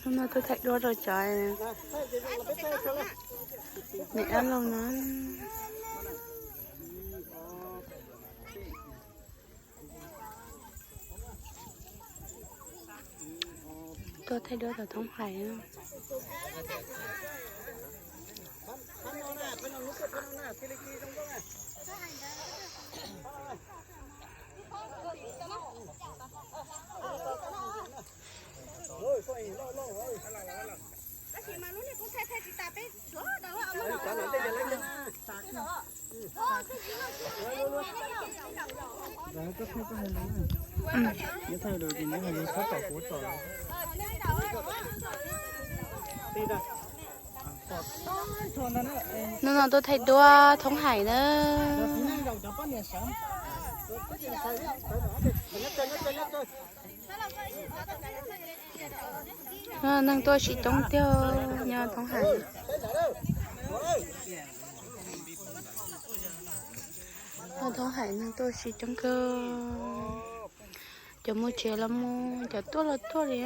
No tuaj thaij duab rau cov niam dab laug no. Tuaj thaij duab tom Thoob Hais. Hnub no tuaj thaij duab Thoob Hais na. Neeg tuaj siv coob tiag nyob Thoob Hais. Thoob Hais neeg tuaj siv coob kawg. Cov mus tsev los mus, cov tuaj los tuaj li.